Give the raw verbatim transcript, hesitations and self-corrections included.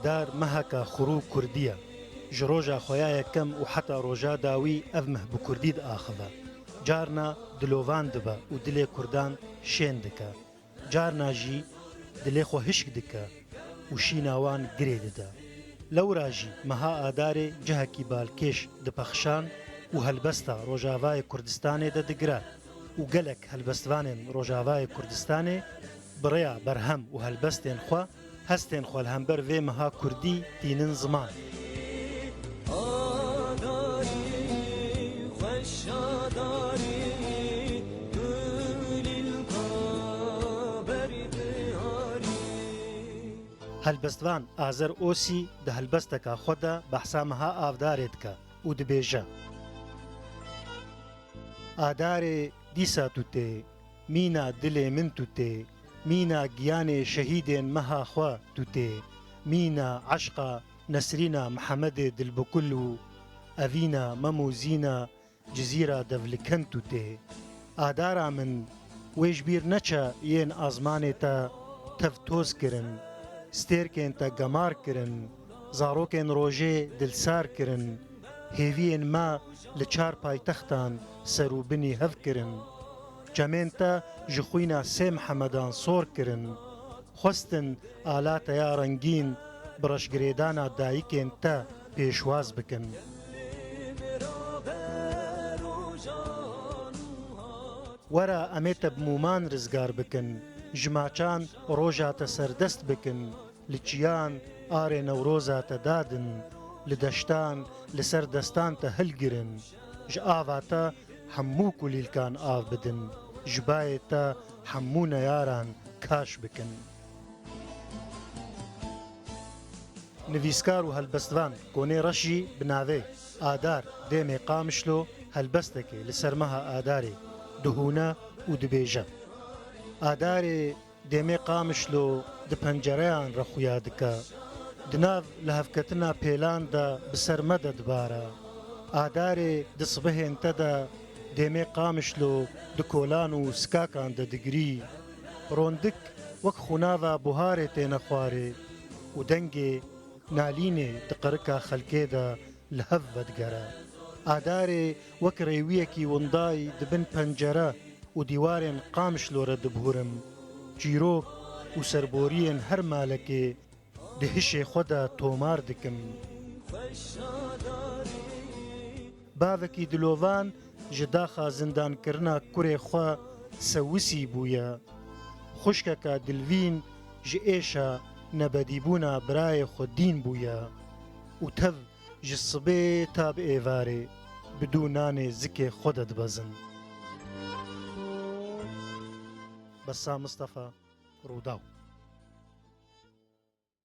Adar meheka xurû kurdî ye. Ji roja xwe ya yekem û heta roja dawî ev meh bi kurdî diaxive. Carna dilovan dibe û dilê kurdan şên dike. Carna jî dilê xwe hişk dike û şîna wan girê dide. Lewra jî meha Adarê cihekî balkêş dipexşan û helbesta Rojavayê Kurdistanê de digire û gelek helbestvanên Rojavayê Kurdistanê bi rêya berhem û helbestên xwe hestên xwe li hember vê meha kurdî tînin ziman. Helbestvan Azer Osî di helbesteka xwe de behsa meha Avdarê dike û dibêje: Adarê dîsa tu tê, mîna dilê min tu tê, mîna giyanê şehîdên meha xwe tu tê, mîna eşqa Nesrîna Mihemedê Dilbikul û evîna Mem û Zîna Cizîra Devliken tu tê. Adara min, wê ji bîr neçe yên azmanê te tev toz kirin, stêrkên te gemar kirin, zarokên rojê dilsar kirin, hêviyên me li çar paytextan ser û binî hev kirin. Çemên te ji xwîna sê Mihemedan sor kirin. Xwestin alate ya rengîn bi reşgirêdana dayikên te pêşwaz bikin. Were em ê te bi mûman rizgar bikin, ji maçan roja te serdest bikin, li çiyan arê Newroza te dadin, li deştan li ser destan te hilgirin, ji ava te hemû kulîlkan av bidin, ji bayê te hemû neyaran kaş bikin. Nivîskar û helbestvan Konê Reş jî bi navê Adar Dêmê Qamişlo helbestekê li ser meha Adarê dihûne û dibêje: Adarê Dêmê Qamişlo di pencereyan re xuya dike. Di nav lihevketina pêlan de bi ser me de dibare. Adarê di sibehên te de Dêmê Qamişlo di kolan û sikakan de digirî. Rondik wek xunava buharê têne xwarê û dengê nalînê di qirika xelkê de li hev vedigere. Adarê wek rêwiyekî windayî di bin pencere û dîwarên Qamişlo re dibûrim. Çîrok û serboriyên her malekê di hişê xwe de tomar dikim. Bavekî dilovan ji daxa zindankirina kurê xwe sewisî bûye. Xwişkeka dilvîn ji êşa nebedîbûna birayê xwe dîn bûye û tev ji sibê ta bi êvarê bi dû nanê zikê xwe de dibezin. Bessam Mistefa, Rûdaw.